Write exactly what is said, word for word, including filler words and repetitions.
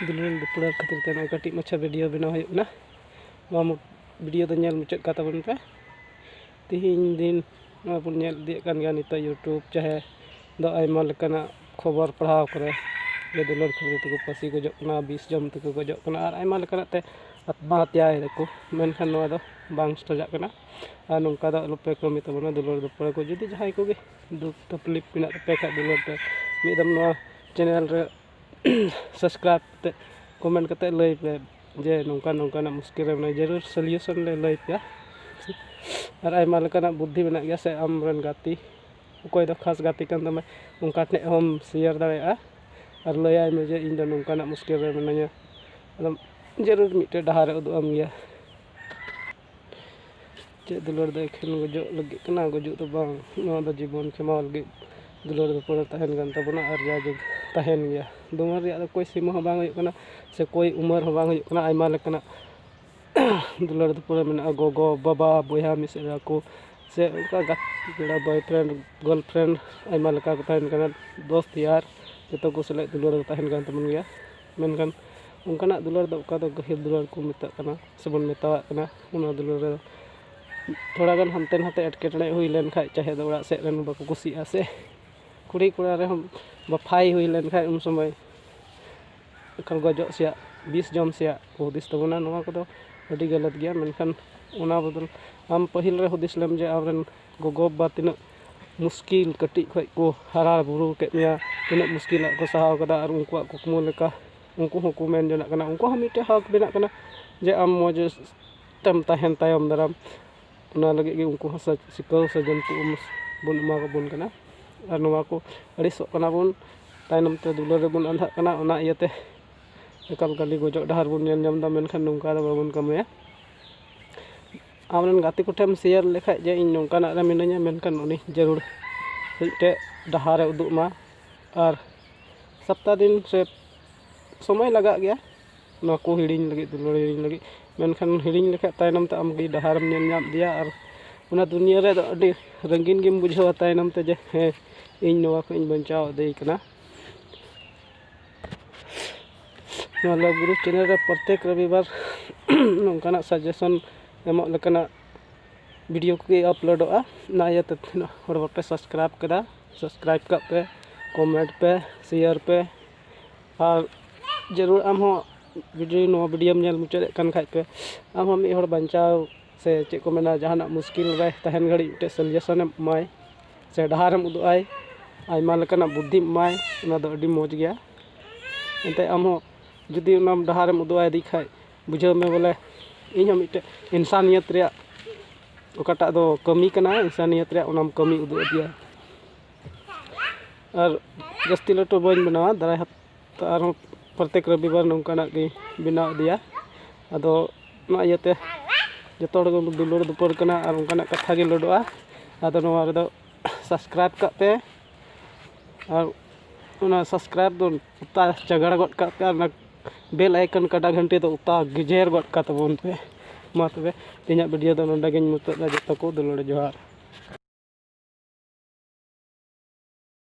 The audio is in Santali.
ᱫᱩᱞᱟᱹᱲ ᱫᱩᱯᱞᱟᱹᱲ ᱠᱷᱟᱹᱛᱤᱨ ᱛᱮ ᱱᱚᱜᱼᱚᱭ ᱠᱟᱹᱴᱤᱡ ᱢᱟᱪᱷᱟ ᱵᱷᱤᱰᱤᱭᱳ ᱵᱮᱱᱟᱣ ᱦᱩᱭᱩᱜ ᱠᱟᱱᱟ᱾ ᱱᱚᱣᱟ ᱢᱩ-, ᱵᱷᱤᱰᱤᱭᱳ ᱫᱚ ᱧᱮᱞ ᱢᱩᱪᱟᱹᱫ ᱠᱟᱜ ᱛᱟᱵᱚᱱ ᱯᱮ᱾ ᱛᱤᱦᱤᱧ ᱫᱤᱱ ᱱᱚᱣᱟ ᱵᱚᱱ ᱧᱮᱞ ᱤᱫᱤᱭᱮᱫ ᱠᱟᱱ ᱜᱮᱭᱟ ᱱᱤᱛᱚᱜ YouTube ᱪᱟᱦᱮ ᱫᱚ ᱟᱭᱢᱟ ᱞᱮᱠᱟᱱᱟᱜ ᱠᱷᱚᱵᱚᱨ ᱯᱟᱲᱦᱟᱣ ᱠᱚᱨᱮ ᱡᱮ ᱫᱩᱞᱟᱹᱲ ᱠᱷᱟᱹᱛᱤᱨ ᱛᱮᱠᱚ ᱯᱟᱹᱥᱤ ᱜᱚᱡᱚᱜ ᱠᱟᱱᱟ, ᱵᱤᱥ ᱡᱚᱢ ᱛᱮᱠᱚ ᱜᱚᱡᱚᱜ ᱠᱟᱱᱟ ᱟᱨ ᱟᱭᱢᱟ ᱞᱮᱠᱟᱱᱟᱜ ᱛᱮ ᱟᱛᱢᱟᱦᱟᱛᱭᱟᱭ ᱫᱟᱠᱚ᱾ ᱢᱮᱱᱠᱷᱟᱱ ᱱᱚᱣᱟ ᱫᱚ ᱵᱟᱝ ᱥᱟᱡᱟᱜ ᱠᱟᱱᱟ᱾ ᱟᱨ ᱱᱚᱝᱠᱟ ᱫᱚ ᱟᱞᱚᱯᱮ ᱠᱟᱹᱢᱤ ᱛᱟᱵᱚᱱᱟ ᱫᱩᱞᱟᱹᱲ ᱫᱩᱯᱞᱟᱹᱲ ᱠᱚ᱾ ᱡᱩᱫᱤ ᱡᱟᱦᱟᱸᱭ ᱠᱚᱜᱮ ᱫᱩᱠ ᱛᱟᱠᱞᱤᱯ ᱢᱮᱱᱟᱜ ᱛᱟᱯᱮ ᱠᱷᱟᱡ ᱫᱩᱞᱟᱹᱲ ᱛᱮ, ᱢᱤᱫ ᱫᱚᱢ ᱱᱚᱣᱟ ᱪᱮᱱᱮᱞ ᱨᱮ ᱥᱟᱵᱥᱠᱨᱟᱭᱤᱵ ᱠᱟᱛᱮ ᱠᱚᱢᱮᱱᱴ ᱠᱟᱛᱮ ᱞᱟᱹᱭ ᱯᱮ ᱡᱮ ᱱᱚᱝᱠᱟ ᱱᱚᱝᱠᱟᱱᱟᱜ ᱢᱩᱥᱠᱤᱞ ᱨᱮ ᱢᱮᱱᱟᱜᱼᱟ, ᱡᱟᱹᱨᱩᱲ ᱥᱚᱞᱤᱭᱩᱥᱚᱱ ᱞᱮ ᱞᱟᱹᱭ ᱯᱮᱭᱟ᱾ ᱟᱨ ᱟᱭᱢᱟ ᱞᱮᱠᱟᱱᱟᱜ ᱵᱩᱫᱽᱫᱷᱤ ᱢᱮᱱᱟᱜ ᱜᱮᱭᱟ ᱥᱮ ᱟᱢ ᱨᱮᱱ ᱜᱟᱛᱮ ᱚᱠᱚᱭ ᱫᱚ ᱠᱷᱟᱥ ᱜᱟᱛᱮ ᱠᱟᱱ ᱛᱟᱢᱟᱭ, ᱚᱱᱠᱟ ᱴᱷᱮᱱ ᱦᱚᱸᱢ ᱥᱮᱭᱟᱨ ᱫᱟᱲᱮᱭᱟᱜᱼᱟ ᱟᱨ ᱞᱟᱹᱭᱟᱭ ᱢᱮ ᱡᱮ ᱤᱧ ᱫᱚ ᱱᱚᱝᱠᱟᱱᱟᱜ ᱢᱩᱥᱠᱤᱞ ᱨᱮ ᱢᱤᱱᱟᱹᱧᱟ᱾ ᱟᱫᱚ ᱡᱟᱹᱨᱩᱲ ᱢᱤᱫᱴᱮᱱ ᱰᱟᱦᱟᱨᱮ ᱩᱫᱩᱜ ᱟᱢ ᱜᱮᱭᱟ᱾ ᱪᱮᱫ ᱫᱩᱞᱟᱹᱲ ᱫᱚ ᱮᱠᱷᱮᱱ ᱜᱚᱡᱚᱜ ᱞᱟᱹᱜᱤᱫ ᱠᱟᱱᱟ? ᱜᱩᱡᱩᱜ ᱫᱚ ᱵᱟᱝ, ᱱᱚᱣᱟ ᱫᱚ ᱡᱤᱵᱚᱱ ᱠᱷᱮᱢᱟᱣ ᱞᱟᱹᱜᱤᱫ ᱫᱩᱞᱟᱹᱲ ᱫᱩᱯᱞᱟᱹᱲ ᱛᱟᱦᱮᱱ ᱠᱟᱱ ᱛᱟᱵᱚᱱᱟ ᱟᱨ ᱡᱟᱭᱡᱩᱜᱽ ᱛᱟᱦᱮᱱ ᱜᱮᱭᱟ᱾ ᱫᱩᱞᱟᱹᱲ ᱨᱮᱭᱟᱜ ᱫᱚ ᱠᱳᱭ ᱥᱤᱢᱟᱹ ᱦᱚᱸ ᱵᱟᱝ ᱦᱩᱭᱩᱜ ᱠᱟᱱᱟ ᱥᱮ ᱠᱳᱭ ᱩᱢᱟᱹᱨ ᱦᱚᱸ ᱵᱟᱝ ᱦᱩᱭᱩᱜ ᱠᱟᱱᱟ᱾ ᱟᱭᱢᱟ ᱞᱮᱠᱟᱱᱟᱜ ᱫᱩᱞᱟᱹᱲ ᱫᱩᱯᱞᱟᱹᱲ ᱢᱮᱱᱟᱜᱼᱟ, ᱜᱚᱜᱚ ᱵᱟᱵᱟ ᱵᱚᱭᱦᱟ ᱢᱤᱥᱨᱟ ᱠᱚ ᱥᱮ ᱚᱱᱠᱟ ᱜᱟᱛᱮ ᱠᱚᱲᱟ ᱵᱚᱭᱯᱷᱨᱮᱱᱰ ᱜᱟᱨᱞᱯᱷᱨᱮᱱᱰ ᱟᱭᱢᱟ ᱞᱮᱠᱟ ᱠᱚ ᱛᱟᱦᱮᱱ ᱠᱟᱱᱟ, ᱫᱳᱥᱛ ᱭᱟᱨ ᱡᱚᱛᱚ ᱠᱚ ᱥᱟᱞᱟᱜ ᱫᱩᱞᱟᱹᱲ ᱫᱚ ᱛᱟᱦᱮᱱ ᱠᱟᱱ ᱛᱟᱵᱚᱱ ᱜᱮᱭᱟ᱾ ᱢᱮᱱᱠᱷᱟᱱ ᱚᱱᱠᱟᱱᱟᱜ ᱫᱩᱞᱟᱹᱲ ᱫᱚ ᱚᱠᱟ ᱫᱚ ᱜᱟᱹᱦᱤᱨ ᱫᱩᱞᱟᱹᱲ ᱠᱚ ᱢᱮᱛᱟᱜ ᱠᱟᱱᱟ ᱥᱮᱵᱚᱱ ᱢᱮᱛᱟᱣᱟᱜ ᱠᱟᱱᱟ, ᱚᱱᱟ ᱫᱩᱞᱟᱹᱲ ᱨᱮ ᱛᱷᱚᱲᱟ ᱜᱟᱱ ᱦᱟᱱᱛᱮ ᱱᱟᱛᱮ ᱮᱴᱠᱮᱴᱚᱬᱮ ᱦᱩᱭ ᱞᱮᱱᱠᱷᱟᱡ, ᱪᱟᱦᱮ ᱫᱚ ᱚᱲᱟᱜ ᱥᱮᱫ ᱨᱮᱱ ᱵᱟᱠᱚ ᱠᱩᱥᱤᱜᱼᱟ ᱥᱮ ᱠᱩᱲᱤ ᱠᱚᱲᱟ ᱨᱮᱦᱚᱸ ᱵᱟᱯᱷᱟᱭ ᱦᱩᱭ ᱞᱮᱱᱠᱷᱟᱡ, ᱩᱱ ᱥᱚᱢᱚᱭ ᱮᱠᱟᱞ ᱜᱚᱡᱚᱜ ᱥᱮᱭᱟᱜ, ᱵᱤᱥ ᱡᱚᱢ ᱥᱮᱭᱟᱜ ᱠᱚ ᱦᱩᱫᱤᱥ ᱛᱟᱵᱚᱱᱟ᱾ ᱱᱚᱣᱟ ᱠᱚᱫᱚ ᱟᱹᱰᱤ ᱜᱟᱞᱟᱛ ᱜᱮᱭᱟ᱾ ᱢᱮᱱᱠᱷᱟᱱ ᱚᱱᱟ ᱵᱚᱫᱚᱞ ᱟᱢ ᱯᱟᱹᱦᱤᱞ ᱨᱮ ᱦᱩᱫᱤᱥ ᱞᱮᱢ ᱡᱮ ᱟᱢᱨᱮᱱ ᱜᱚᱜᱚ ᱵᱟᱵᱟ ᱛᱤᱱᱟᱹᱜ ᱢᱩᱥᱠᱤᱞ ᱠᱟᱹᱴᱤᱡ ᱠᱷᱚᱡ ᱠᱚ ᱦᱟᱨᱟ ᱵᱩᱨᱩ ᱠᱮᱫ ᱢᱮᱭᱟ, ᱛᱤᱱᱟᱹᱜ ᱢᱩᱥᱠᱤᱞᱟᱜ ᱠᱚ ᱥᱟᱦᱟᱣ ᱠᱟᱫᱟ ᱟᱨ ᱩᱱᱠᱩᱣᱟᱜ ᱠᱩᱠᱢᱩ ᱞᱮᱠᱟ ᱩᱱᱠᱩ ᱦᱚᱸᱠᱚ ᱢᱮᱱ ᱡᱚᱱᱟᱜ ᱠᱟᱱᱟ᱾ ᱩᱱᱠᱩ ᱦᱚᱸ ᱢᱤᱫᱴᱮᱱ ᱦᱚᱠ ᱢᱮᱱᱟᱜ ᱠᱟᱱᱟ ᱡᱮ ᱟᱢ ᱢᱚᱡᱽ ᱛᱮᱢ ᱛᱟᱦᱮᱱ ᱛᱟᱭᱚᱢ ᱫᱟᱨᱟᱢ᱾ ᱚᱱᱟ ᱞᱟᱹᱜᱤᱫ ᱜᱮ ᱩᱱᱠᱩ ᱦᱚᱸ ᱥᱟ-, ᱥᱤᱠᱟᱹᱣ ᱥᱟᱹᱡᱟᱹᱱ ᱠᱚ ᱮᱢ-, ᱵᱚᱱ ᱮᱢᱟ ᱠᱚᱵᱚᱱ ᱠᱟᱱᱟ᱾ ᱟᱨ ᱱᱚᱣᱟ ᱠᱚ ᱟᱹᱲᱤᱥᱚᱜ ᱠᱟᱱᱟ ᱵᱚᱱ, ᱛᱟᱭᱱᱚᱢ ᱛᱮ ᱫᱩᱞᱟᱹᱲ ᱨᱮᱵᱚᱱ ᱟᱸᱫᱷᱟᱜ ᱠᱟᱱᱟ᱾ ᱚᱱᱟ ᱤᱭᱟᱹᱛᱮ ᱮᱠᱟᱞ ᱠᱷᱟᱹᱞᱤ ᱜᱚᱡᱚᱜ ᱰᱟᱦᱟᱨ ᱵᱚᱱ ᱧᱮᱞ ᱧᱟᱢ ᱮᱫᱟ, ᱢᱮᱱᱠᱷᱟᱱ ᱱᱚᱝᱠᱟ ᱫᱚ ᱵᱟᱵᱚᱱ ᱠᱟᱹᱢᱤᱭᱟ᱾ ᱟᱢᱨᱮᱱ ᱜᱟᱛᱮ ᱠᱚᱴᱷᱮᱱ ᱥᱮᱭᱟᱨ ᱞᱮᱠᱷᱟᱡ ᱡᱮ ᱤᱧ ᱱᱚᱝᱠᱟᱱᱟᱜ ᱨᱮ ᱢᱤᱱᱟᱹᱧᱟ, ᱢᱮᱱᱠᱷᱟᱱ ᱩᱱᱤ ᱡᱟᱹᱨᱩᱲ ᱢᱤᱫᱴᱮᱡ ᱰᱟᱦᱟᱨᱮ ᱩᱫᱩᱜ ᱢᱟ᱾ ᱟᱨ ᱥᱟᱯᱛᱟ ᱫᱤᱱ ᱥᱮ ᱥᱚᱢᱚᱭ ᱞᱟᱜᱟᱜ ᱜᱮᱭᱟ ᱱᱚᱣᱟ ᱠᱚ ᱦᱤᱲᱤᱧ ᱞᱟᱹᱜᱤᱫ, ᱫᱩᱞᱟᱹᱲ ᱦᱤᱲᱤᱧ ᱞᱟᱹᱜᱤᱫ᱾ ᱢᱮᱱᱠᱷᱟᱱ ᱦᱤᱲᱤᱧ ᱞᱮᱠᱷᱟᱡ ᱛᱟᱭᱱᱚᱢ ᱛᱮ ᱟᱢ ᱜᱮ ᱰᱟᱦᱟᱨᱮᱢ ᱧᱮᱞ ᱧᱟᱢ ᱤᱫᱤᱭᱟ ᱟᱨ ᱚᱱᱟ ᱫᱩᱱᱤᱭᱟᱹ ᱨᱮᱫᱚ ᱟᱹᱰᱤ ᱨᱟᱹᱝᱜᱤᱱ ᱜᱮᱢ ᱵᱩᱡᱷᱟᱹᱣᱟ ᱛᱟᱭᱱᱚᱢ ᱛᱮ ᱡᱮ ᱦᱮᱸ, ᱤᱧ ᱱᱚᱣᱟ ᱠᱷᱚᱱ ᱤᱧ ᱵᱟᱧᱪᱟᱣ ᱤᱫᱤᱭ ᱠᱟᱱᱟ᱾ ᱱᱚᱣᱟ Love Guru channel ᱨᱮ ᱯᱨᱚᱛᱮᱠ ᱨᱚᱵᱤᱵᱟᱨ ᱱᱚᱝᱠᱟᱱᱟᱜ suggestion ᱮᱢᱚᱜ ᱞᱮᱠᱟᱱᱟᱜ video ᱠᱚᱜᱮ uploadᱚᱜᱼᱟ᱾ ᱚᱱᱟ ᱤᱭᱟᱹᱛᱮ ᱛᱤᱱᱟᱹᱜ ᱦᱚᱲ ᱵᱟᱯᱮ subscribe ᱠᱮᱫᱟ, subscribe ᱠᱟᱜ ᱯᱮ, comment ᱯᱮ, share ᱯᱮ᱾ ᱟᱨ ᱡᱟᱹᱨᱩᱲ ᱟᱢ ᱦᱚᱸ video, ᱱᱚᱣᱟ videoᱢ ᱧᱮᱞ ᱢᱩᱪᱟᱹᱫᱮᱫ ᱠᱟᱱ ᱠᱷᱟᱡ ᱯᱮ, ᱟᱢ ᱦᱚᱸ ᱢᱤᱫ ᱦᱚᱲ ᱵᱟᱧᱪᱟᱣ ᱥᱮ ᱪᱮᱫ ᱠᱚ ᱢᱮᱱᱟ, ᱡᱟᱦᱟᱱᱟᱜ ᱢᱩᱥᱠᱤᱞ ᱨᱮ ᱛᱟᱦᱮᱱ ᱜᱷᱟᱹᱲᱤᱡ ᱢᱤᱫᱴᱮᱡ suggestionᱮᱢ ᱮᱢᱟᱭ ᱥᱮ ᱰᱟᱦᱟᱨᱮᱢ ᱩᱫᱩᱜ ᱟᱭ, ᱟᱭᱢᱟ ᱞᱮᱠᱟᱱᱟᱜ ᱵᱩᱫᱽᱫᱷᱤᱢ ᱮᱢᱟᱭ, ᱚᱱᱟ ᱫᱚ ᱟᱹᱰᱤ ᱢᱚᱡᱽ ᱜᱮᱭᱟ᱾ ᱮᱱᱛᱮ ᱟᱢ ᱦᱚᱸ ᱡᱩᱫᱤ ᱚᱱᱟ ᱰᱟᱦᱟᱨᱮᱢ ᱩᱫᱩᱜ ᱟᱭ ᱫᱤ ᱠᱷᱟᱡ, ᱵᱩᱡᱷᱟᱹᱣ ᱢᱮ ᱵᱚᱞᱮ ᱤᱧ ᱦᱚᱸ ᱢᱤᱫᱴᱮᱡ ᱤᱱᱥᱟᱱᱤᱭᱟᱹᱛ ᱨᱮᱭᱟᱜ ᱚᱠᱟᱴᱟᱜ ᱫᱚ ᱠᱟᱹᱢᱤ ᱠᱟᱱᱟ, ᱤᱱᱥᱟᱱᱤᱭᱟᱹᱛ ᱨᱮᱭᱟᱜ ᱚᱱᱟᱢ ᱠᱟᱹᱢᱤ ᱩᱫᱩᱜ ᱟᱫᱮᱭᱟ᱾ ᱟᱨ ᱡᱟᱹᱥᱛᱤ ᱞᱟᱹᱴᱩ ᱵᱟᱹᱧ ᱵᱮᱱᱟᱣᱟ, ᱫᱟᱨᱟᱭ ᱦᱟᱯᱛᱟ ᱟᱨᱦᱚᱸ ᱯᱨᱚᱛᱮᱠ ᱨᱚᱵᱤᱵᱟᱨ ᱱᱚᱝᱠᱟᱱᱟᱜ ᱜᱤᱧ ᱵᱮᱱᱟᱣ ᱤᱫᱤᱭᱟ᱾ ᱟᱫᱚ ᱚᱱᱟ ᱤᱭᱟᱹᱛᱮ ᱡᱚᱛᱚ ᱦᱚᱲ ᱜᱮ ᱫᱩᱞᱟᱹᱲ ᱫᱩᱯᱟᱹᱲ ᱠᱟᱱᱟ ᱟᱨ ᱚᱱᱠᱟᱱᱟᱜ ᱠᱟᱛᱷᱟ ᱜᱮ ᱞᱳᱰᱚᱜᱼᱟ᱾ ᱟᱫᱚ ᱱᱚᱣᱟ ᱨᱮᱫᱚ subscribe ᱠᱟᱜ ᱯᱮ ᱟᱨ ᱚᱱᱟ subscribe ᱫᱚ ᱚᱛᱟ ᱪᱟᱜᱟᱲ ᱜᱚᱫ ᱠᱟᱜ ᱯᱮ ᱟᱨ ᱚᱱᱟ bell icon ᱠᱟᱰᱟ ᱜᱷᱟᱱᱴᱤ ᱫᱚ ᱚᱛᱟ ᱜᱮᱡᱮᱨ ᱜᱚᱫ ᱠᱟᱜ ᱛᱟᱵᱚᱱ ᱯᱮ᱾ ᱢᱟ ᱛᱚᱵᱮ ᱛᱮᱦᱮᱧᱟᱜ video ᱫᱚ ᱱᱚᱰᱮ ᱜᱤᱧ ᱢᱩᱪᱟᱹᱫ ᱮᱫᱟ᱾ ᱡᱚᱛᱚ ᱠᱚ ᱫᱩᱞᱟᱹᱲ ᱡᱚᱦᱟᱨ᱾